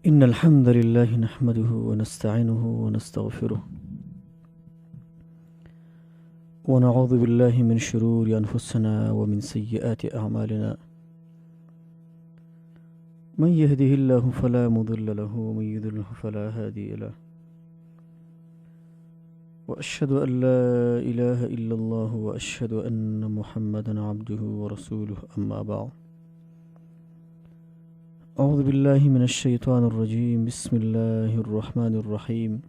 إن الحمد لله نحمده ونستعينه ونستغفره ونعوذ بالله من شرور أنفسنا ومن سيئات أعمالنا. من يهده الله فلا مضل له ومن يضلله فلا هادي له. وأشهد أن لا إله إلا الله وأشهد أن محمدا عبده ورسوله. أما بعد، أعوذ بالله من الشيطان الرجيم. بسم الله الرحمن الرحيم.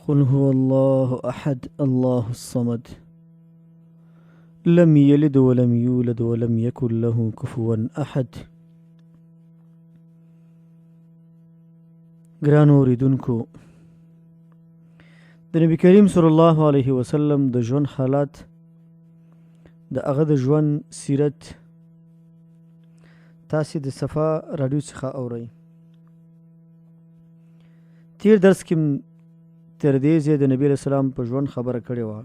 قل هو الله أحد، الله الصمد، لم يلد ولم يولد ولم يكن له كفوا أحد. ګرانو اوریدونکو، د نبی کریم صلی الله علیه وسلم د ژوند حالات، د هغه د ژوند سیرت تاسې د صفا راډیو څخه اورئ. تیر درس کې تر دې ځایه د نبی علیه السلام په ژوند خبره کړې وه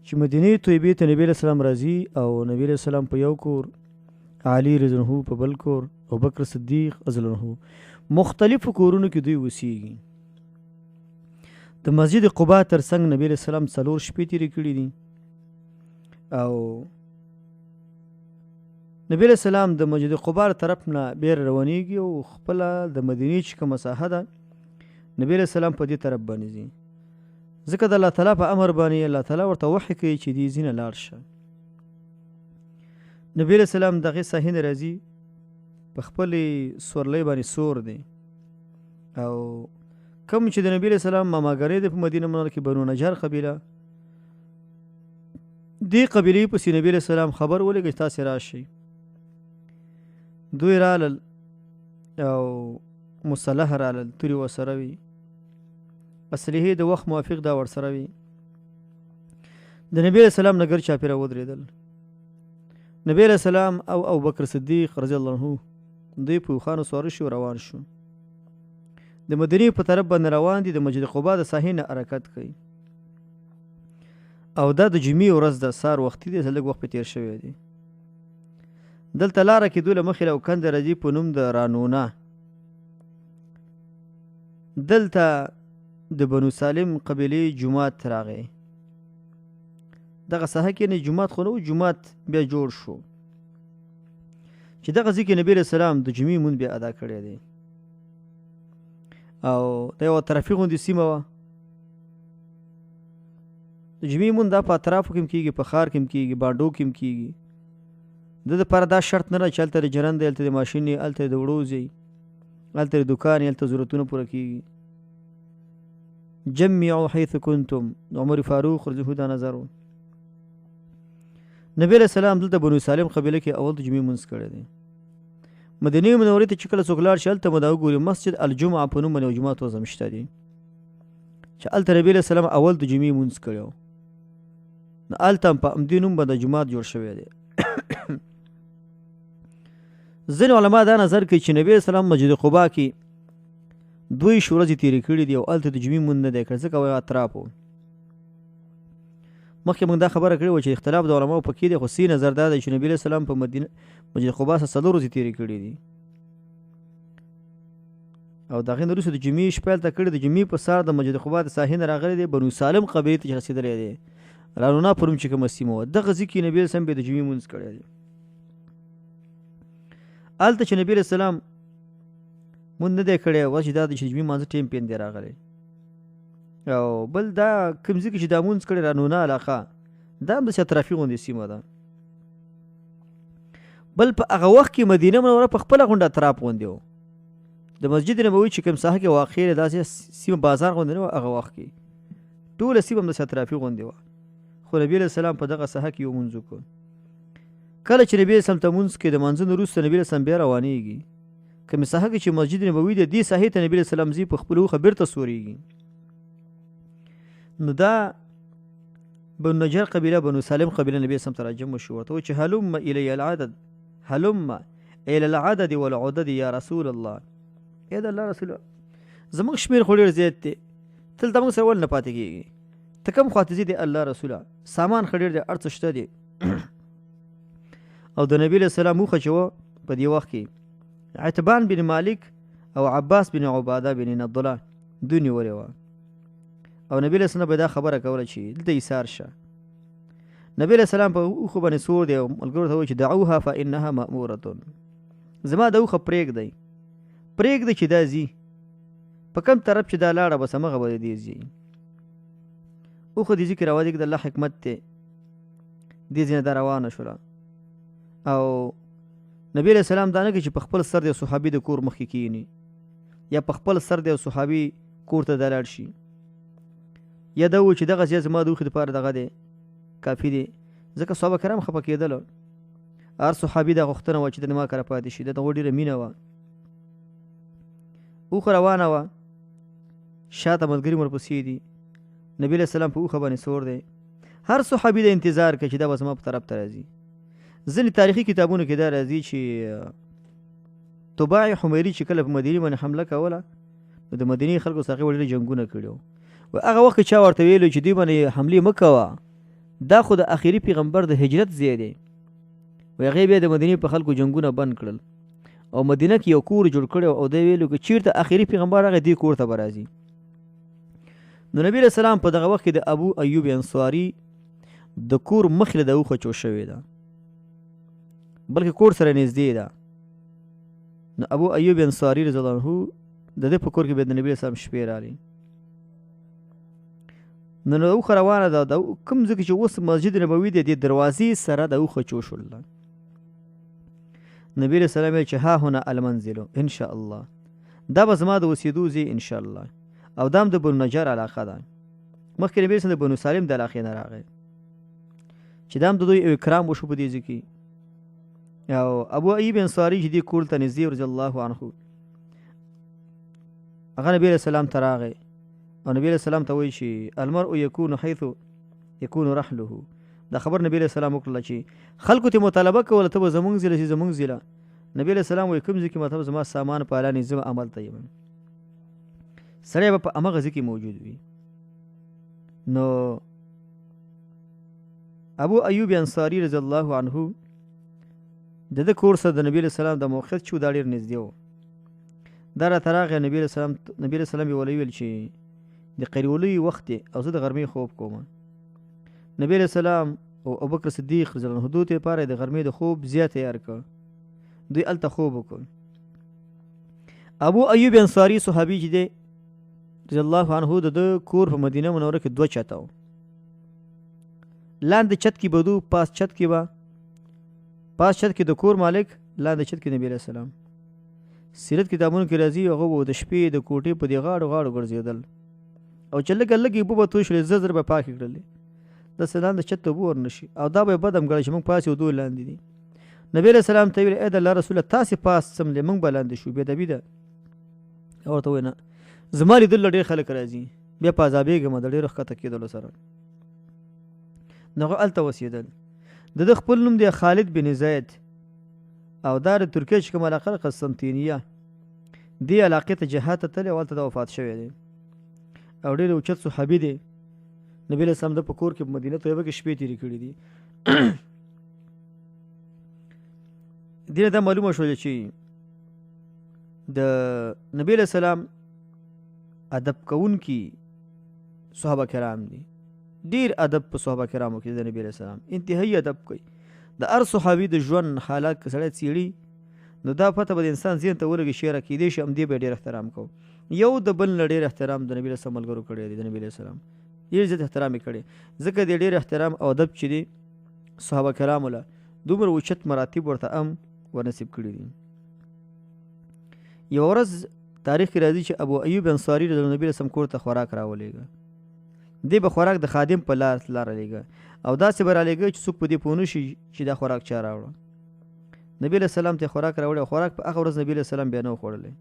چې مدینې طیبې ته نبی علیه السلام راځي او نبی علیه السلام په یو کور، علي رضی الله عنه په بل کور، ابوبکر صدیق رضی الله عنه مختلفو کورونو کې دوی اوسیږي. د مسجد قباء تر څنګ نبی علیه السلام 4 شپې تېرې کړې دي او نبی علیه السلام د مسجد قباء طرف نه بیر روانیږي او خپله د مدینې چې کومه ساحه ده نبی علیه السلام په دې طرف باندې ځي، ځکه د الله تعالی په امر باندې الله تعالی ورته وحي کوي چې دې ځینه لاړ شه. نبی علیه السلام دغې ساحې نه راځي، په خپلې سورلۍ باندې سور دی او کوم چې د نبی علیه السلام ماماګرۍ دی په مدینه منوره کې بنو نجار قبیله، دې قبیلې پسې نبی علیه السلام خبر ولېږه چې تاسې راشئ. دوی رالل او مسلح رالل، تورې ورسره وي، اسلحې د وخت موافق دا ورسره وي. د نبی علیه السلام نه ګر چاپېره ودرېدل. نبی علیه السلام او ابوبکر صدیق رضی الله عنه دوی په اوښانو سواره شو، روان شو. د مدینې په طرف باندې روان دي، د مسجد قباء د ساحې نه حرکت کوي او دا د جمعې ورځ ده، سهار وختي دی، لږ وخت پې تېر شوی دی. دلته لاره کې دوی له مخې له کنده راځي په نوم د رانونا. دلته د بنو سالم قبیلې جومات راغی. دغه ساحه کې نه جومات خو نه و، جومات بیا جوړ شو چې دغه ځای کې نبی علیه السلام د جمعې لمونځ بیا ادا کړی دی. او دا یوه طرفي غوندې سیمه وه. د جمعې لمونځ دا په اطرافو کې هم کېږي، په ښار کې هم کېږي، بانډو کې هم کېږي. د دې دپاره دا شرط نه ده چې هلته د جرن دی، هلته د ماشین دی، هلته د وړو ځای، هلته د دوکان دی، هلته ضرورتونه پوره کېږي. جمعوا حیث کنتم، د عمر فاروق رضی الله دا نظر و. نبی علیه السلام دلته بنو سالم قبیله کې اول د جمعې لمونځ کړی دی. مدینې منورې ته چې کله څوک لاړ شي هلته به دا وګوري مسجد الجمعه په نوم باندې یو جومات اوس هم شته دی چې هلته نبی علیه السلام اول د جمعې لمونځ کړی و. نو هلته هم په همدې نوم باندې جومات جوړ شوی دی. ځینې علما دا نظر کوي چې نبی علیه السلام مسجد قباء کې 22 ورځې تېرې کړې دي او هلته د جمعې لمونځ نه دی کړی، ځکه وایي اطراف و. مخکې موږ دا خبره کړې وه چې اختلاف د علماو پکې دی، خو صحیح نظر دا دی چې نبی علیه السلام په مدینه مسجد قباء څخه 4 ورځې تېرې کړې دي او د هغې نه وروسته د جمعې شپه هلته کړې. د جمعې په سهار د مسجد قباء د ساحې نه راغلی دی، بنو سالم قبیلې ته چې رسېدلی دی، رانونا په نوم چې کومه سیمه وه، دغه ځای کې نبی علیه السلام بیا د جمعې لمونځ کړی دی. هلته چې نبی علیه السلام مونځ نه دی کړی، وجه دا دی چې د جمعې لمانځه ټایم پې نه دی راغلی. او بل دا کوم ځای کې چې دا مونځ کړی رانونا علاقه، دا هم داسې اطرافي غوندې سیمه ده. بل په هغه وخت کې مدینه منوره په خپله غونډه اطراف غوندې و. د مسجد نبوي چې کوم ساحه کې واقع دی داسې سیمه بازار غوندې نه وه، هغه وخت کې ټوله سیمه هم داسې اطرافي غوندې وه. خو نبی علیه السلام په دغه ساحه کې یو مونځ وکړ. کله چې نبی علیه السلام ته مونځ کوي، د مانځه نه وروسته نبی علیه السلام بیا روانېږي. کومې ساحه کې چې مسجد نبوي دی، دې ساحې ته نبی علیه السلام ځي، په خپلو اوښه بېرته سورېږي. نو دا بنو نجار قبیله، بنو سالم قبیله نبی علیه السلام ته راجمع شو، ورته وایي چې هلم الی العدد، هلم الی العدد والعدد یا رسول الله. ای د الله رسول، زموږ شمېر خو ډېر زیات دی، ته دلته موږ سره ولې نه پاتې کېږي؟ ته کوم خوا ته ځې دی الله رسوله، سامان ښه ډېر دی، هر څه شته دی. او د نبی علیه السلام اوښه چې وه په دې وخت کې عتبان بن مالک او عباس بن عباده بن نضله دوی نیولې وه او نبی علیه السلام به دا خبره کوله چې دلته ایسار شه. نبی علیه السلام په اوښو باندې سور دی او ملګرو ته وایي چې دعوها فانها مأمورة، زما د اوښه پرېږدئ، پرېږدئ چې دا ځي په کوم طرف چې دا لاړه بس همغه به دې ځي. اوښه دې ځي کې راوځي، د الله حکمت دی، دې ځای نه دا روانه شوله. او نبی علیه السلام دا نه کوي چې په خپل سر د صحابي د کور مخکې کښېني یا په خپل سر د صحابي کور ته دا لاړ شي، یا دا و چې دغه ځای زما د اوښې دپاره دغه دی کافي دی، ځکه صحابه کرام خفه کېدل. هر صحابي دا غوښتنه وه چې د ما کره پاتې شي، د هغو ډېره مینه وه. اوښه روانه وه، شاته ملګري ورپسې دي، نبی علیه السلام په اوښه باندې سور دی. هر صحابي د انتظار کوي چې دا به زما په طرف ته راځي. ځینې تاریخي کتابونو کې دا راځي چې طباع حمیري چې کله په مدینې باندې حمله کوله نو د مدینې خلکو سره هغې ډېر جنګونه کړي وو. هغه وخت کې چا ورته ویلو چې دوی باندې حملې مه کوه، دا خو د اخري پیغمبر د هجرت ځای دی. وایي هغې بیا د مدینې په خلکو جنګونه بند کړل او مدینه کې یو کور جوړ کړی او دی ویلو که چېرته اخري پیغمبر راغی دې کور ته به راځي. نو نبی علیه السلام په دغه وخت کې د ابو ایوب انصاري د کور مخې له د اوښه چو شوې ده، بلکې کور سره نږدې ده. نو ابو ایوب انصاري رضی الله عنه د ده په کور کې بیا د نبي علیه السلام شپې راغلې. نو نو اوښه روانه ده، د کوم ځای کې چې اوس مسجد نبوي دی دې دروازې سره د اوښه چو شول. نبي علیه السلام ویل چې ها هنا المنزل ان شاء الله، دا به زما د اوسېدو ځای ان شاء الله. او دا هم د بنو نجار علاقه ده. مخکې نبي علیه السلام د بنو سالم د علاقې نه راغی چې دا هم د دوی یو اکرام وشو په دې ځای کې. او ابو ایوب انصاري چې دې کور ته نږدې رضی الله عنه، هغه نبي علیه السلام ته راغی او نبي علیه السلام ته وایي چې المرء یکون حیث یکون رحله. دا خبر نبي علیه السلام وکړله چې خلکو ته مطالبه کوله ته به زمونږ ځای له ځې زمونږ ځای له. نبي علیه السلام وایي کوم ځای کې مطلب زما سامان پالانې زه به هملته یم، سړی به په همغه ځای کې موجود وي. نو ابو ایوب انصاري رضی الله عنه د ده کور سره د نبي علیه السلام د موقعیت چې دا ډېر نږدې و. دا راته راغی نبي علیه السلام، نبي علیه السلام یې ورته وویل چې د قیلولې وخت دی او زه د غرمې خوب کوم. نبي علیه السلام او ابوبکر صدیق رضی الله عنه دوی لپاره د غرمې د خوب زیات تیار کړ، دوی هلته خوب وکړ. ابو ایوب انصاري صحابي چې دی رضی الله عنه د ده کور په مدینه منوره کې دوه چته و. لاندې چت کې به دو، پاس چت کې به، پاس چت کې د کور مالک، لاندې چت کې نبی علیه السلام. سیرت کتابونو کې راځي هغه به د شپې د کوټې په دې غاړو غاړو ګرځېدل او چې لږه لږ اوبه به توی شولې زر زر به پاکې کړلې، داسې لاندې چت ته اوبه ورنه شي. او دا به یې بد هم ګڼل چې موږ پاس یو دوی لاندې دي. نبی علیه السلام ته ویل ای د الله رسوله تاسې پاس څملې موږ به لاندې شو، بې ادبي ده. او ورته وایي نه زما لیدل له ډېر خلک راځي، بیا په عذابېږم د ډېرو ښکته کېدلو سره. نو هغه هلته اوسېدل. د ده خپل نوم دی خالد بن زید او دا د ترکیې چې کومه علاقه ده قسطنطینیه، دې علاقې ته جهاد ته تللی او هلته دا وفات شوی دی او ډېر اوچت صحابي دی. نبي علیه السلام د په کور کې په مدینه طیبه کې شپې تېرې کړې دي. دې نه دا معلومه شوه چې د نبي علیه السلام ادب کوونکي صحابه کرام دي، ډېر ادب په صحابه کرامو کې د نبي علیه السلام انتهایي ادب کوي. د هر صحابي د ژوند حالات که سړی څېړي نو دا پته به د انسان ذهن ته ولګي چې یاره کېدای شي همدې به یې ډېر احترام کوو. یو د بل نه ډېر احترام د نبي علیه السلام ملګرو کړی دی، د نبي علیه السلام ډېر زیات احترام یې کړی، ځکه د ډېر احترام او ادب چې دی صحابه کرامو له دومره اوچت مراتب ورته هم ورنصیب کړي دي. یوه ورځ تاریخ کې راځي چې ابو ایوب انصاري رضی الله نبي علیه السلام کور ته خوراک راولېږه. دی به خوراک د خادم په لار لاره لېږه او داسې به رالېږه چې څوک په دې پوه نه شي چې دا خوراک چا راوړه. نبي علیه السلام ته خوراک راوړی او خوراک په هغه ورځ نبي علیه السلام بیا نه و خوړلی.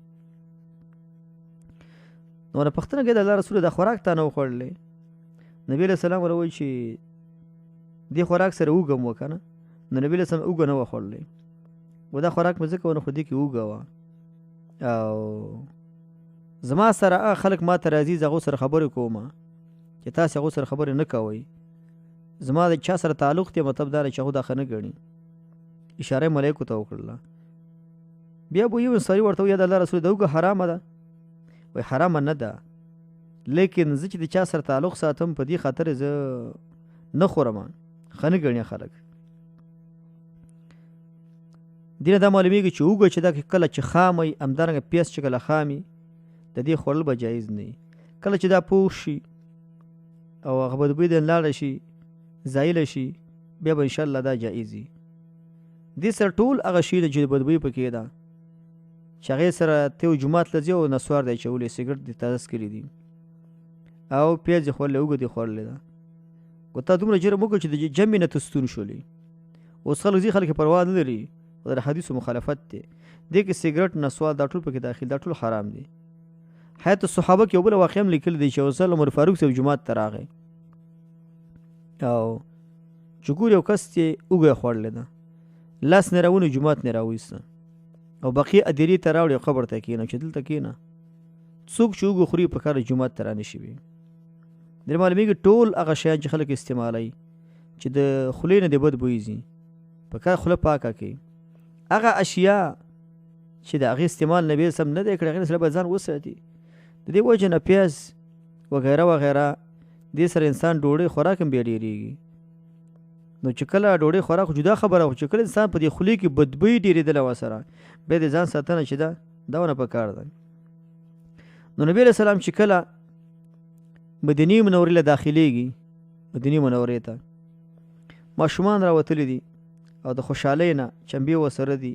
نو ورنه پوښتنه کوي د الله رسوله دا خوراک تا نه و خوړلی؟ نبي علیه السلام ورته وایي چې دې خوراک سره اوږه هم وه که نه. نو نبي علیه السلام اوږه نه وه خوړلې، و دا خوراک مې ځکه ونه خو دې کې اوږه وه او زما سره هغه خلک ما ته راځي زه هغو سره خبرې کوم چې تاسې هغو سره خبرې نه کوئ، زما د چا سره تعلق دی مطلب دا دی چې هغو دا ښه نه ګڼي. اشاره یې ملایکو ته وکړله. بیا ابو ایوب انصاري ورته وویل، د الله رسول دا اوږه حرامه ده؟ وایي حرامه نه ده، لیکن زه چې د چا سره تعلق ساتم په دې خاطر زه نه خورم، ښه نه ګڼي خلک. دې نه دا معلومیږي چې اوږه چې دا کله چې خامه وي، همدارنګه پیاز چې کله خام وي د دې خوړل به جایز نه وي. کله چې دا پوخ شي او هغه بدبوی د لاړه شي، زایله شي، بیا به انشاءالله دا جایز وي. دې سره ټول هغه شی چې بدبوی پکې ده چې هغې سره ته یو جومات له ځې او نسوار دی اچولی، سګرټ دې تازه څکلي دي او پیاز دې خوړلی، اوږه دې خوړلې ده، خو تا دومره جرم وکړ چې د جمع نه ته ستون شولې. اوس خلک ځي، خلک یې پروا نه لري، خو د حدیثو مخالفت دی. دې کې سګرټ، نسوار دا ټول پکې داخل، دا ټول حرام دي. حیات الصحابه کې یو بله واقعه هم لیکلې دی چې یو ځل عمر فاروق صاحب جومات ته راغی او چې ګوري یو کس چې اوږه یې خوړلې ده، لاس نه راونی جومات نه راویسته او بقیع ادیرې ته راوړي او قبر ته کښېنه چې دلته کښېنه، څوک چې اوږه خوري په کار جومات ته رانه شي. وي درې معلومیږي ټول هغه شیان چې خلک استعمالوي چې د خولې نه د بد بوی ځي، په کار خوله پاکه کړي. هغه اشیا چې د هغې استعمال نبی سم نه دی کړی، هغې سره باید ځان وساتي. د دې وجې نه پیاز وغیره وغیره دې سره انسان ډوډۍ خوراک هم بیا ډېرېږي. نو چې کله ډوډۍ خوراک جدا خبره، خو چې کله انسان په دې خولې کې بدبوی ډېرېدله ورسره، بیا د ځان ساتنه چې ده دا ونه په کار ده. نو نبی علیه السلام چې کله مدینې منورې له داخلېږي، مدینې منورې ته ماشومان راوتلي دي او د خوشحالۍ نه چمبې ورسره دي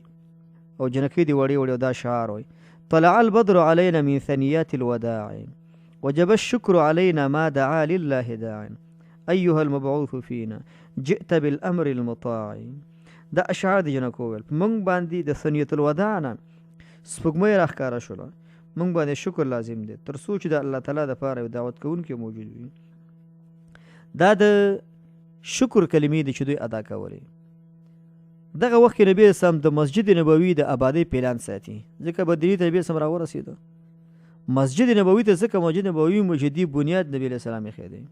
او جنکۍ دي وړې وړې، او دا شعار وایي: طلع البدر علينا من ثنيات الوداع وجب الشكر علينا ما دعا لله داع أيها المبعوث فينا جئت بالأمر المطاع. دا اشعار دي جنکو ویل، موږ باندې د ثنیت الوداع نه سپوږمۍ راښکاره شوله، موږ باندې شکر لازم دی تر څو چې د الله تعالی دپاره یو دعوت کوونکی موجود وي. دا د شکر کلمې دي چې دوی ادا کولې. دغه وخت کې نبی اسلام د مسجد نبوي د آبادۍ پلان ساتي، ځکه مدینې ته نبی اسلام راورسېده. مسجد نبوي ته ځکه مسجد نبوي مسجدي بنیاد نبی علیه السلام ایښی دی.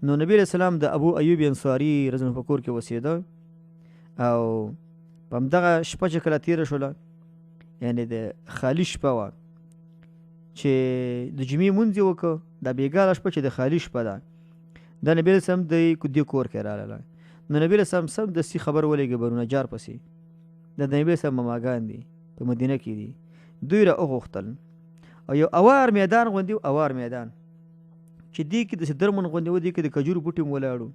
نو نبی علیه السلام د ابو ایوب انصاري رضی الله په کور کې اوسېده او په همدغه شپه چې کله تېره شوله، یعنې د خالي شپه وه چې د جمعې لمونځ یې وکړ، دا بېګاله شپه چې د خالي شپه ده، دا نبی علیه السلام د دې کور کې راغله. نو نبی علیه السلام سمدستي خبر ولېږه بنو نجار پسې، دا د نبی علیه السلام ماماګان دي په مدینه کې دي، دوی را وغوښتل او یو اوار میدان غوندې و، اوار میدان چې دې کې داسې درمن غوندې و، دې کې د کجورو بوټي هم ولاړو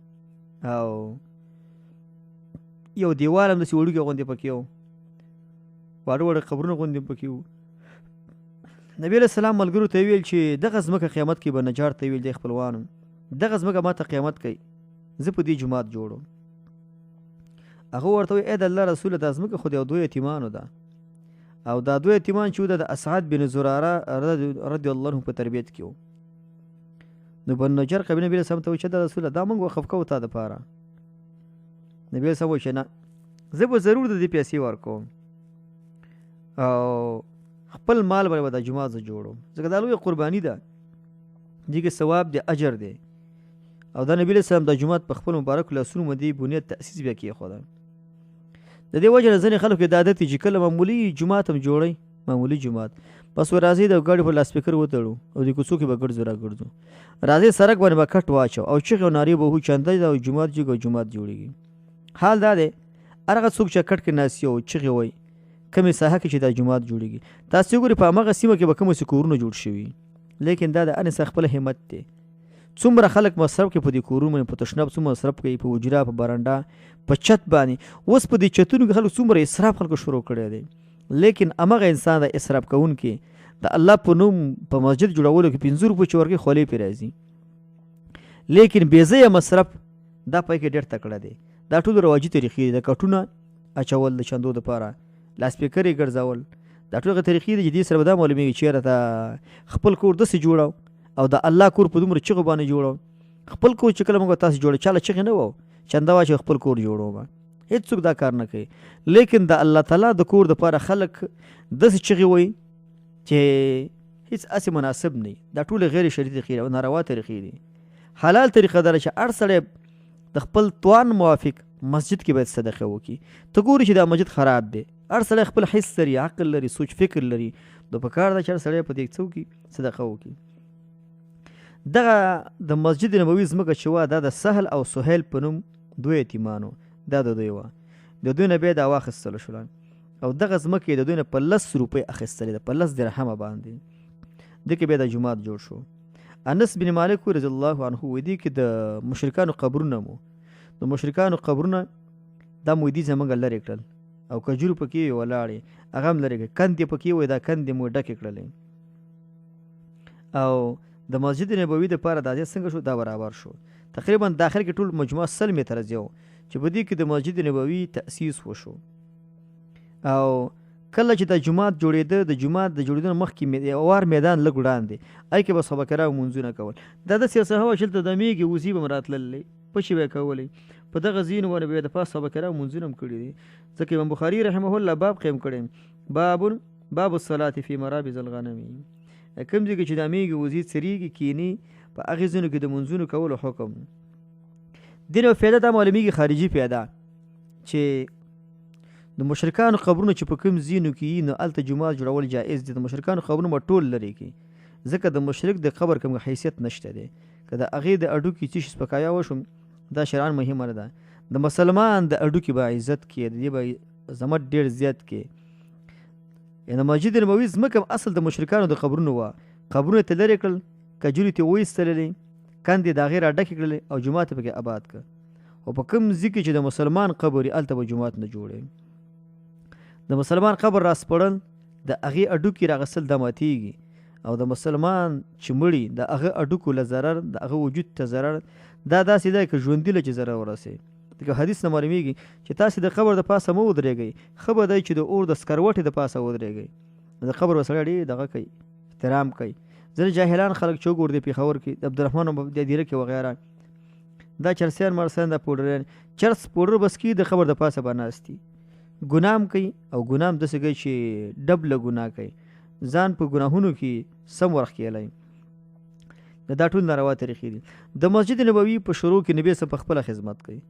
او یو دیوال هم داسې وړوکی غوندې پکې و، واړه واړه قبرونه غوندې هم پکې وو. نبی علیه السلام ملګرو ته ویل چې دغه ځمکه قیامت کې به نجار ته ویل دی خپلوانو، دغه ځمکه ما ته قیامت کوي، زه په دې جومات جوړوم. هغه ورته وویل، ای د الله رسوله، دا ځمکه خو د یو دوو یتیمانو ده، او دا دوه یتیمان چې وو دا د اسعد بن زراره رضی الله عنه په تربیت کې وو. نو بن نجار قبیله نبی علیه السلام ته وویل چې د رسوله دا موږ وقف کوو تا دپاره. نبی علیه السلام وویل چې نه، زه به ضرور د دې پیسې ورکوم او خپل مال به دا جومات زه جوړوم، ځکه دا لویه قرباني ده، دې کې ثواب دی، اجر دی. او دا نبی علیه السلام دا جومات په خپل مبارک لاسونو باندې بنیاد تأسیس بیا کېښوده. د دې وجه نه ځینې خلکو کې دا عادت دی چې کله معمولي جومات هم جوړوي، معمولي جومات بس ور راځي د ګاډي په لاسپیکر وتړو او د کوڅو کې به ګرځو را ګرځو، راځي سړک باندې به کټ واچو او چغې او نارې به وهو، چنده ده او جومات جوړېږي او جومات جوړېږي. حال دا دی هر هغه څوک چې کټ کې ناست او چغې وایي کومې ساحه کې چې دا جومات جوړېږي، تاسې وګورئ په هماغه سیمه کې به کوم څه کورونه جوړ شوي، لیکن دا د هر انسان خپل همت دی. څومره خلک مصرف کوي په دې کورونو باندې، په تشناب څومره مصرف کوي، په حجره، په برنډه، په چت باندې. اوس په دې چتونو کې خلک څومره اسراف خلکو شروع کړی دی، لیکن هماغه انسان د اسراف کوونکی د الله په نوم په مسجد جوړولو کې 5 روپۍ چې ورکوي خولې پرې راځي، لیکن بې ځایه مصرف دا پای کې ډېر تکړه دی. دا ټول رواجي طریقې دي، د کټونه اچول د چندو دپاره، لاسپیکرې ګرځول، دا ټول هغه طریقې دي چې دې سره به دا معلومېږي چې یاره ته خپل کور داسې جوړو او د الله کور په دومره چغو باندې جوړو. خپل کور چې کله موږ تاسو جوړو چاله چغې نه وو، چنده واچوي خپل کور جوړو ما، هېڅوک دا کار نه کوي. لیکن د الله تعالی د کور دپاره خلک داسې چغې وایي چې هېڅ هسې مناسب نه وي. دا ټول غیر شرعي طریقې او ناروا طریقې دي. حلال طریقه دا ده چې هر سړی د خپل توان موافق مسجد کې باید صدقه وکړي. ته ګوري چې دا مسجد خراب دی، هر سړی خپل حس لري، عقل لري، سوچ فکر لري، نو په کار ده چې هر سړی په دې څه وکړي، صدقه وکړي. دغه د مسجد نبوي ځمکه چې وه دا د سهل او سهیل په نوم دوه یتیمانو دا د دوی وه، د دوی نه بیا دا واخیستل شوله او دغه ځمکه یې د دوی نه په 10 روپۍ اخیستلې ده، په 10 درهمه باندې. دې کې بیا د جومات جوړ شو. انس بن مالک رضی الله عنه وایي دې کې د مشرکانو قبرونه مو، د مشرکانو قبرونه دا مو دي زمونږ لرې کړل او کجورو پکې وې ولاړې هغه هم لرې کړې، کندې پکې وې دا کندې مو ډکې کړلې. او د مسجد نبوي دپاره دا ځای څنګه شو، دا برابر شو. تقریبا داخل کې ټول مجموعه 100 متره ځای و چې په دې کې د مسجد نبوي تأسیس وشو. او کله چې د جومات جوړېده، د جومات د جوړېدو مخکې یو وار میدان لږ وړاندې هغې کې به صحابه کرامو لمونځونه کول. دا داسې یو ساحه وه چې هلته د مېږې وزې به هم راتللې، پچې به یې کولې، په دغه ځایونو باندې به یې د پاس صحابه کرامو لمونځونه هم کړي دي. ځکه امام بخاري رحمه الله باب قایم کړی، باب الصلاة فی مرابض الغنم، کوم ځای کې چې د مېږې وزې څرېږي کیني په هغې ځایونو کې د لمونځونو کولو حکم. دې نه فایده دا معلومیږي، خارجي فایده، چې د مشرکانو قبرونه چې په کوم ځینو کې یي نو هلته جومات جوړول جایز دي. د مشرکانو قبرونه به ټول لرې کړي، ځکه د مشرک د قبر کوم حیثیت نشته دی. که د هغې د هډوکي څه شي سپکاوی وشو دا شرعاً مهمه نه ده. د مسلمان د هډوکي به عزت کې، د دې به عظمت ډېر زیات کې. یعنې مسجد نبوي ځمکه هم اصل د مشرکانو د قبرونو وه، قبرونه یې لرې کړل، کجورې ترې وایستلې، کندې د هغې را ډکې کړلې او جومات یې پکې آباد کړ. او په کوم ځای کې چې د مسلمان قبر وي هلته به جومات نه جوړوي. د مسلمان قبر را سپړل، د هغې هډوکي راغستل دا ماتېږي، او د مسلمان چې مړي د هغه هډوکو له ضرر، د هغه وجود ته ضرر، دا داسې دی که ژوندي له چې ضرر ورسي. ځکه حدیث نه معلومیږي چې تاسې د قبر د پاسه مه ودرېږئ، ښه به دی چې د اور د سکروټې د پاسه ودرېږئ. د قبر به سړی ډېر دغه کوي، احترام کوي. ځینې جاهلان خلک چې وګوري د پېښور کې، د عبدالرحمن د دیره کې وغیره، دا چرسیان مرسیان دا پوډریان، چرس پوډر بس کوي، د قبر د پاسه به ناست دي، ګناه هم کوي، او ګناه هم داسې کوي چې ډبله ګناه کوي، ځان په ګناهونو کې سم ورښکېلی. دا ټول ناروا طریقې دي. د مسجد نبوي په شروع کې نبی صلی په خپله خدمت کوي.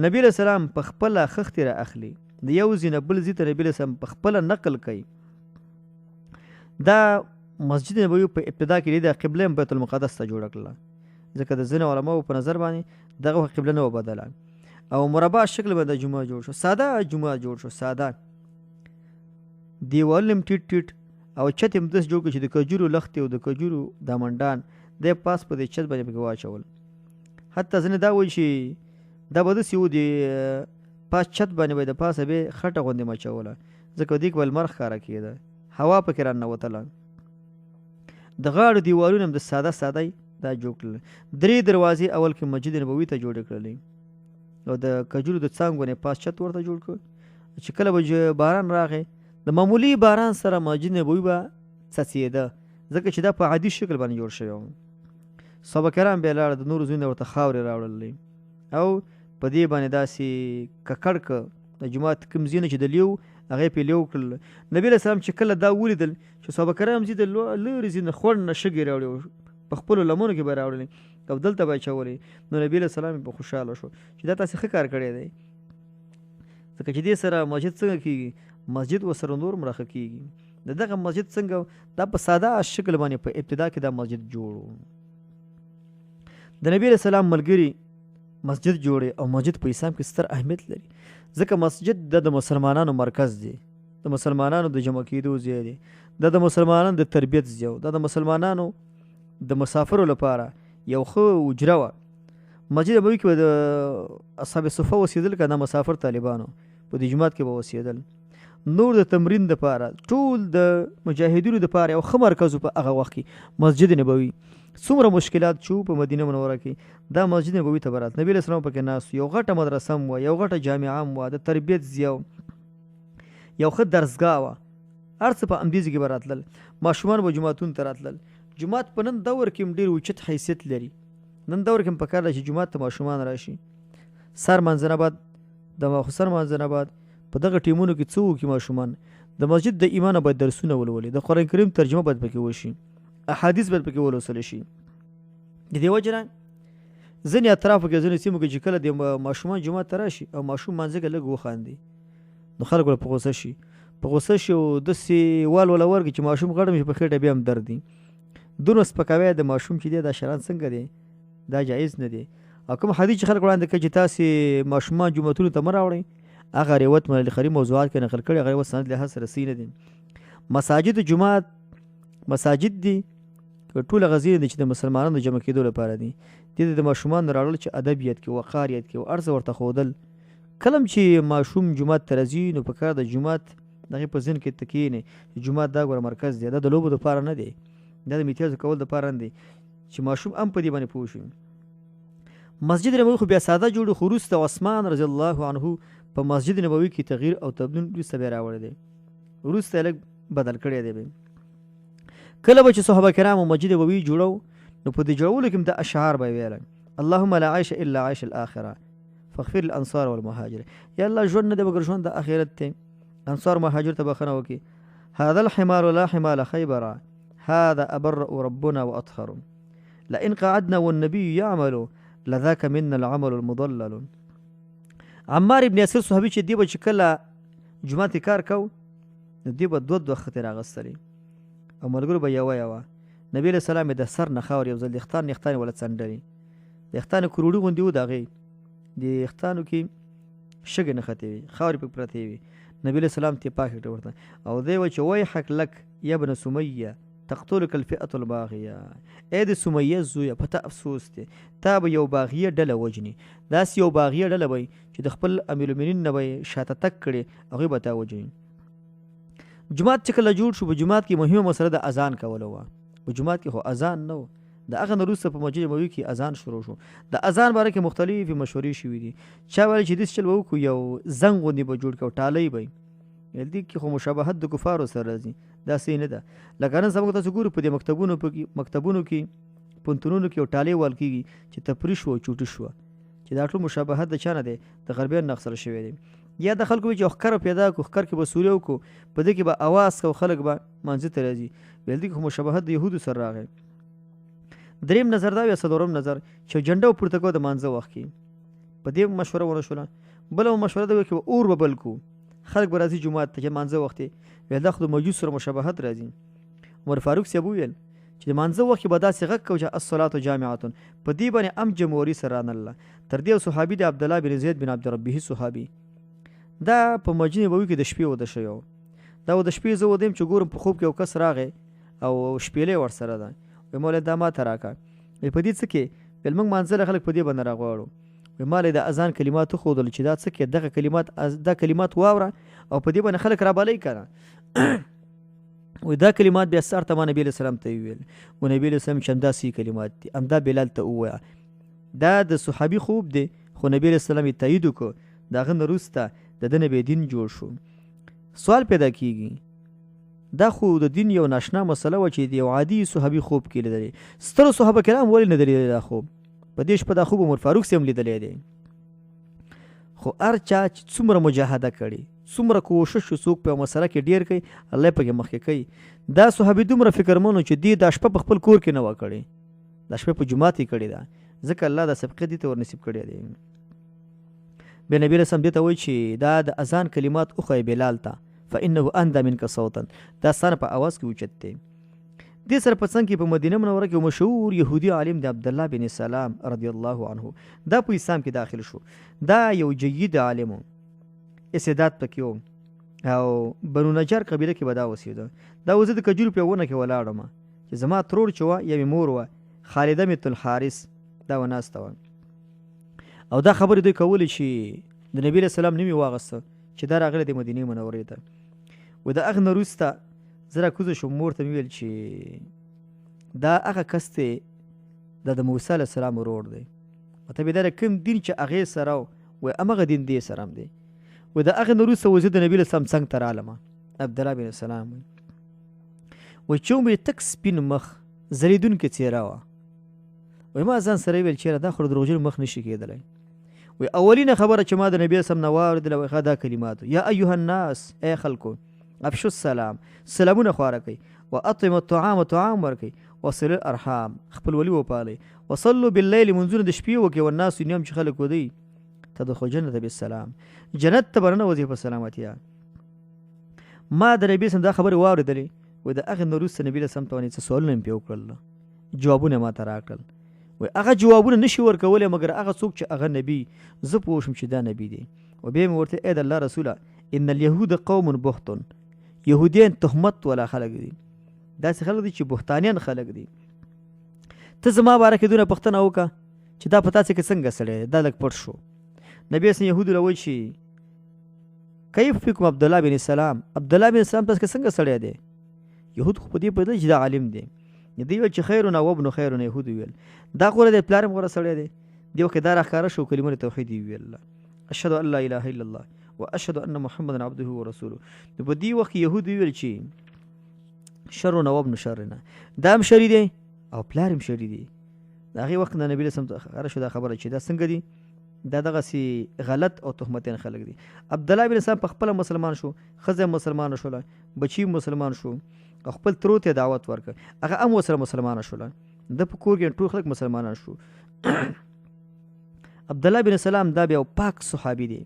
نبی علیه السلام په خپله خښتې را اخلي، د یو ځای نه بل ځای ته نبی علیه السلام په خپله نقل کوي. دا مسجد نبوي په ابتدا کې د قبله هم بیت المقدس ته جوړه کړله، ځکه د ځینو علماو په نظر باندې دغه وخت قبله نه وه بدله، او مربع شکل باندې جومات جوړ شو، ساده جومات جوړ شو، ساده دیوالونه هم ټیټ ټیټ او چت یې هم داسې جوړ کړ چې د کجورو لښتې او د کجورو دامنډان دی پاس په دې چت باندې پکې واچول. حتی ځینې دا وایي چې دا به داسې و، د پاس چت باندې به یې د پاسه به یې خټه غوندې مچوله، ځکه دې کې به لمر ښکاره کېده، هوا پکې راننوتله. د غاړو دیوالونه هم د ساده ساده دا جوړ کړل. 3 دروازې اول کې مسجد نبوي ته جوړې کړلې او د کجورو د څانګو نه پاس چت ورته جوړ کړ، چې کله به باران راغی د معمولي باران سره مسجد نبوي به څڅېده، ځکه چې دا په عادي شکل باندې جوړ شوی و. صحابه کرام بیا لاړه د نورو ځایونو ورته خاورې راوړلې او په دې باندې داسې ککړ کړ. د جومات کوم ځایونه چې د لیو هغه یې پرې لیو کړل. نبي علیه السلام چې کله دا ولیدل چې صحابه کرام ځي د لرې ځای نه خوړ نه شګې راوړې په خپلو لمنو کې به راوړلې او دلته به یې اچولې، نو نبي علیه السلام یې په خوشحاله شو چې دا تاسې ښه کار کړی دی، ځکه چې دې سره مسجد څنګه کېږي، مسجد ورسره نور هم راښه کېږي. د دغه مسجد څنګه دا په ساده شکل باندې په ابتدا کې دا مسجد جوړ و. د نبي علیه السلام ملګري مسجد جوړې، او مسجد په اسلام کې ستر اهمیت لري، ځکه مسجد د مسلمانانو مرکز دی، د مسلمانانو د جمع کېدو ځای دی، دا د مسلمانانو د تربیت ځای و، دا د مسلمانانو د مسافرو لپاره یو ښه حجره وه. مسجد نبوي کې به د اصحاب صفه اوسېدل که نه مسافر طالبانو په دې جومات کې به اوسېدل. نور د تمرین دپاره ټول د مجاهدینو دپاره یو ښه مرکز و په هغه وخت کې مسجد نبوي. څومره مشکلات چې وو په مدینه منوره کې دا مسجد نبوي ته به راتله، نبي علیه السلام پکې ناست و، یو غټه مدرسه هم وه، یو غټه جامعه هم وه، د تربیت ځای و، یو ښه درسګاه وه، هر څه په همدې ځای کې به راتلل. ماشومان به جوماتونو ته راتلل. جومات په نن دور کې هم ډېر اوچت حیثیت لري. نن دور کې هم پکار ده چې جومات ته ماشومان راشي، سر منځنه بعد د ماخوستن منځنه بعد په دغه ټیمونو کې څه وکړي ماشومان. د مسجد د ایمانه باید درسونه ولولي، د قرآن کریم ترجمه باید پکې وشي، احادیث باید پکې ولوستل شي. د دې وجې نه ځینې اطرافو کې ځینې سیمو کې چې کله د ماشومان جومات ته راشي او ماشوم مانځه کې لږ وخاندي نو خلک ورته په غوسه شي. په غوسه شي او داسې وال وله ورکړي چې ماشوم غړم شي، په خېټه بیا هم درد دي. دونه سپکاوی د ماشوم چې دی، دا شران څنګه دی؟ دا جایز نه دی. او کوم حدیث چې خلک وړاندې کوي چې تاسې ماشومان جوماتونو ته مه راوړئ، هغه روایت ملالي خري موضوعات کې نقل کړی، هغه روایت سند لحاظ سره صحیح نه دی. مساجد جومات مساجد دي، ټول هغه ځایونه دي چې د مسلمانانو د جمع کېدو لپاره دي. دې ته د ماشومانو راوړل چې ادب یاد کړي، وقار یاد کړي او هر څه ورته ښودل. کله هم چې ماشوم جومات ته راځي نو په کار د جومات د هغې په ذهن کې ته کښېنې چې جومات دا ګوره مرکز دی، دا د لوبو دپاره نه دی، دا د میتیازو کولو دپاره نه دی، چې ماشوم هم په دې باندې پوه شي. مسجد نبوي خو بیا ساده جوړ، خو وروسته عثمان رضی الله عنه په مسجد نبوي کې تغییر او تبدیل وروسته بیا راوړی دی، وروسته یې لږ بدل کړی دی. کله به چې صحابه کرامو مسجد نبوي جوړو نو په دې جوړولو کې هم دا اشعار به ویل: اللهم لا عیش الا عیش الاخره فاغفر الانصار والمهاجر. یا الله ژوند نه دی مګر ژوند د آخرت دی، انصار مهاجر ته بخښنه وکړي. هذا الحمار لا حمال خيبر هذا أبرأ ربنا وأطهر لئن قعدنا والنبي يعمل لذاك منا العمل المضلل. عمار ابن یاسر صحابي چې دی به چې کله جومات کې کار کو نو دی به دوه دوه ختې راغستلې او ملګرو به یوه یوه. نبی علیه السلام یې د سر نه خاورې یو ځل د ښتان نښتان یې وله څنډلې، د ښتانو کروړي غوندې و، د هغې د ښتانو کې شګې نښتې وې، خاورې پکې پرتې وې. نبی علیه السلام ترې پاکې کړې ورته او دی وایي چې ویحک لک یا ابن سمیه تقتلک الفئة الباغیه، ای د سمیه زویه په تا افسوس دی، تا به یو باغیه ډله وژني، داسې یو باغیه ډله به چې د خپل امیرالمؤمنین نه به یې شاته تګ کړی، هغوی به تا وژني. جومات چې کله جوړ شو په جومات کې مهمه مسله د اذان کولو وه. په جومات کې خو اذان نه و، د هغه نه وروسته په مسجد نبوي کې اذان شروع شو. د اذان باره کې مختلفې مشورې شوې دي. چا ویل چې داسې چل به وکړو، یو زنګ غوندې به جوړ کړو او ټالۍ به وي. ویل دې کې خو مشابهت د کفارو سره راځي، دا صحیح نه ده. لکه نن سبا تاسو ګورو په دې مکتبونو کې پوهنتونونو کې یو ټالۍ وهل کېږي چې تفریح شوه او چوټي شوه، چې دا ټول مشابهت د چا نه دی؟ د غربیانو نه اخیستل شوی دی. یا د خلکو چې ښکر پیدا کړو، ښکر کې به سوري وکړو، په دې کې به اواز کوو، خلک به مانځه ته راځي. ویل دې کې خو مشابهت د یهودو سره راغی. دریم نظر دا وي، څلورم نظر چې جنډه پورته کوو د مانځه وخت کې، په دې مشوره ونه شوله. بله مشوره دا وي چې اور به بل کړو، خلک به راځي جومات ته چې مانځه وخت دی. ویل دا خو د مجوس سره مشابهت راځي. عمر فاروق صاحب وویل چې د مانځه وخت کې به داسې غږ کوو چې الصلاة جامعة، په دې باندې ام جمهوري سره رانلله. تر دې یو صحابي دی عبدالله بن زید بن عبدربه صحابي، دا په مسجد نبوي کې د شپې وده شوی و. دا و د شپې زه وده یم چې ګورم په خوب کې یو کس راغی او شپېلۍ ورسره ده. وایي مولی دا ما ته راکړه. وایي په دې څه کې؟ ویل موږ مانځه له خلک په دې باندې راغواړو. وایي ما له د اذان کلمات وښودل چې دا څه کې، دغه کلمات دا کلمات واوره او په دې باندې خلک رابلئ که نه. وایي دا کلمات بیا سهار ته ما نبي علیه السلام ته وویل، و نبي علیه السلام چې همداسې کلمات دي، همدا بلال ته ووایه. دا د صحابي خوب دی، خو نبي علیه السلام یې تایید وکړو. د هغه نه وروسته د ده نه بیا دین جوړ شو. سوال پیدا کیږي، دا خو د دین یو ناشنا مسله وه چې د یو عادي صحابي خوب کې لیدلی، سترو صحابه کرام ولې نه دی لیدلی دا خوب؟ په دې شپه دا خوب عمر فاروق صاحب هم لیدلی دی. خو هر چا چې څومره مجاهده کړې، څومره کوشش چې څوک په مسله کې ډېر کوي، الله یې پکې مخکې کوي. دا صحابي دومره فکرمن و چې دې دا شپه په خپل کور کې نه وه کړې، دا شپه په جومات کې کړې ده، ځکه الله دا سبقه دې ته ورنصیب کړی دی. بیا نبی علیه السلام دې ته وایي چې دا د اذان کلمات وښیه بلال ته، فانه اندى منک صوتا، دا ستا نه په اواز کې اوچت دی. دې سره په څنګ کې په مدینه منوره کې مشهور یهودي عالم دی عبدالله بن سلام رضی الله عنه، دا په اسلام کې داخل شو. دا یو جید عالم و، استعداد پکې و او بنو نجار قبیله کې به دا اوسېده. دا و زه د کجورو په ونه کې ولاړم چې زما ترور چې وه یا مې مور وه، خالده بنت الحارث، دا وه ناسته وه او دا خبرې دوی کولې چې د نبي علیه السلام نوم یې واغسته چې دا راغلی دی مدینې منورې ته. و د هغه نه وروسته زه راکوزه شوم، مور ته مې وویل چې دا هغه کس دی، دا د موسی علیه السلام ورور دی. مطلب یې دا دی کوم دین چې هغې سره و، وایي همغه دین دې سره هم دی. و د هغه نه وروسته وایي زه د نبي علیه السلام څنګ ته رالم، عبدالله بن سلام وایي، وایي چې ومې تک سپین مخ، ځلېدونکې څېره وه. وایي ما ځان سره ویل چېرې دا خو د دروغجن مخ نشي کېدلی. وایي اولینه خبره چې ما د نبي علیه السلام نه واورېدله، وایي ښه دا کلمات، یا ایها الناس، ای خلکو، افشو السلام، سلامونه خواره کړئ، و اطعموا الطعام، طعام ورکړئ، وصلوا الارحام، خپل ولي وپالئ، وصلوا باللیل، لمونځونه د شپې وکړئ، والناس نیام چې خلک ودی، تدخلوا الجنة بالسلام، جنت ته به ننوځئ په سلامتیا. ما د نبی سم دا خبرې واورېدلې. وایي د هغې نه وروسته نبي علیه السلام ته باندې څه سوالونه مې پرې وکړل، جوابونه ما ته راکړل. وایي هغه جوابونه نشي ورکولی مګر هغه څوک چې هغه نبی، زه پوه شم چې دا نبی دی. او بیا مې ورته ای د الله رسوله، ان اليهود قوم بهت، یهودیان تهمت ولا خلک دي، داسې خلک دي چې بهتانیان خلک دي. ته زما باره کې دونه پوښتنه وکړه چې دا په تاسې کې څنګه سړی دی، دا لږ پټ شو. نبی اسلام یهودو له وایي چې کیف فیکم عبدالله بن سلام، عبدالله بن سلام تاسو کې څنګه سړی دی؟ یهود خو په دې پوهېدل چې دا عالم دی. دوی ویل چې خیرنا وابن خیرنا، یهودو ویل دا غوره دی، پلار هم غوره سړی دی. دې وخت کې دا راښکاره شو، کلمه توحید یې وویله، اشهد ان لا اله الا الله واشهد ان محمدا عبده ورسوله. نو په دې وخت کې یهودو ویل چې شرنا وابن شرنا، دا هم شري دی او پلار هم شري دی. د هغې وخت نه نبي علیه السلام ته ښکاره شو دا خبره چې دا څنګه دي، دا دغسې غلط او تهمتین خلک دي. عبدالله بن سلام په خپله مسلمان شو، ښځه یې مسلمانه شوله، بچي یې مسلمان شو او خپل ترو ته یې دعوت ورکړ، هغه هم ورسره مسلمانه شوله. ده په کور کې ټول خلک مسلمانان شو. عبدالله بن سلام دا بیا یو پاک صحابي دی،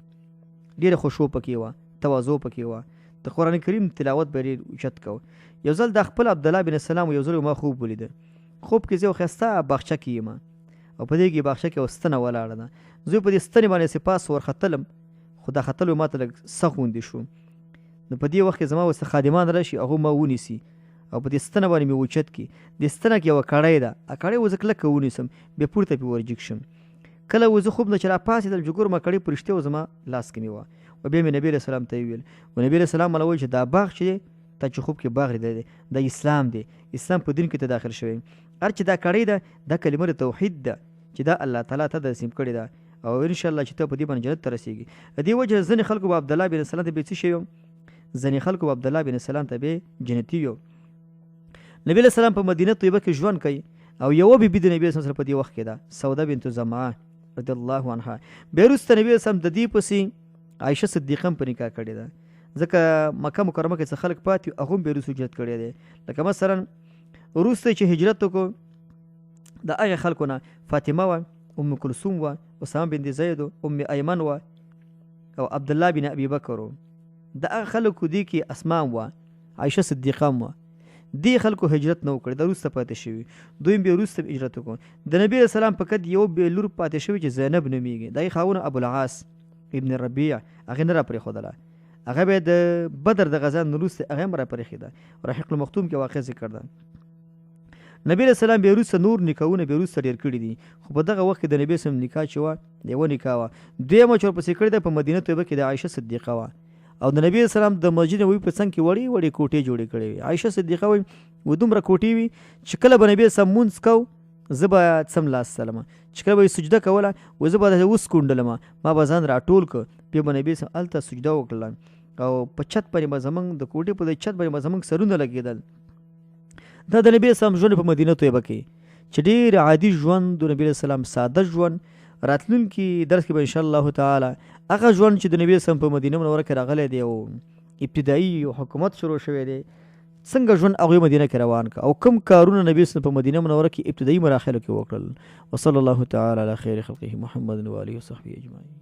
ډېره خوشو پکې وه، تواضع پکې وه، د قرآن کریم تلاوت به ډېر اوچت کو. یو ځل دا خپل عبدالله بن سلام یو ځل ما خوب ولیده، خوب کې زه یو ښایسته باغچه کې یم او په دې کې باغچه کې یوه ستنه ولاړه ده. زه په دې ستنې باندې سې پاس ورختلم، خو دا ختلو ما ته لږ سخت غوندې شو. نو په دې وخت کې زما ورسره خادمان راشي، هغه ما ونیسي او په دې ستنه باندې مې اوچت کړي. دې ستنه کې یوه کړۍ ده، هغه کړۍ و زه کلکه ونیسم، بیا پورته پرې ورجیګ شم. کله و زه خوب نه چې راپاڅېدم چې ګورم کړۍ په رښتیا و زما لاس کې مې وه. و بیا مې نبي علیه السلام ته وویل، و نبي علیه السلام ماله وویل چې دا باغ چې دی تا چې خوب کې باغ لیدلی دی، دا اسلام دی، اسلام په دین کې ته داخل شوی. هر چې دا کړۍ ده دا کلمه د توحید ده چې دا الله تعالی ته تسلیم کړې ده او ان شاء الله چې ته په دې باندې جنت ته رسېږي. د دې وجه ځینې خلکو به عبدالله بن سلام ته به څه شی ویم، ځینې خلکو به عبدالله بن سلام ته به جنتي ویم. نبی علیه السلام په مدینه طیبه کې ژوند کوي او یوه بیبي د نبی علیه السلام سره په دې وخت کې ده، سوده بنت زمعه رضی الله عنها. بیا وروسته نبی علیه السلام د دې پسې عایشه صدیقه هم په نکاح کړې ده، ځکه مکه مکرمه کې څه خلک پاتې وو، هغه هم بیا وروسته هجرت کړی دی. لکه مثلا وروسته چې هجرت وکړو د هغې خلکو نه فاطمه وه، ام کلثوم وه، اسامه بن زید، ام ایمن وه او عبدالله بن ابي بکر و. د هغه خلکو دې کې اسما وه، عایشه صدیقه هم وه. دې خلکو هجرت نه وکړ، دا وروسته پاتې شوي. دوی بیا وروسته هجرت وکړ. د نبی علیه السلام په کد یو بې لور پاتې شوی چې زینب نومېږي، د هغې خاوند ابوالعاص ابن ربیع هغې نه راپرېښودله، هغه بیا د بدر د غزا نه وروسته هغه هم راپرېښې ده. رحیق المختوم کې واقع ذکر ده. نبی علیه السلام بیا وروسته نور نکاحونه بیا وروسته ډېر کړي دي، خو په دغه وخت کې د نبی علیه نکاح چې وه یوه نکاح وه. دویمه چې ورپسې کړې ده په مدینه طیبه کې د عایشه صدیقه وه او د نبی علیه السلام د مسجد نبوي په څنګ کې وړې وړې کوټې جوړې کړې وې. عایشه صدیقه وایي و دومره کوټې وي چې کله به نبی علیه السلام مونځ کو زه به څملاستلم، چې کله به یې سجده کوله و زه به داسې وسکونډلم، ما به ځان راټول کړ، بیا به نبی علیه السلام هلته سجده وکړله او په چت باندې به زمونږ د کوټې په دې چت باندې به زمونږ سرونه لګېدل. دا د نبی علیه السلام ژوند په مدینه طیبه کې چې ډېر عادي ژوند د نبی علیه السلام ساده ژوند. راتلونکي درس کې به ان شاء الله تعالی هغه ژوند چې د نبی علیه السلام په مدینه منوره کې راغلی دی او ابتدایي حکومت شروع شوی دی، څنګه ژوند هغوی مدینه کې روان کړ او کوم کارونه نبی علیه په مدینه منوره کې ابتدایي مراحلو کې وکړل. وصلی الله تعالی علی خیر خلقه محمد و آله وصحبه اجمعین.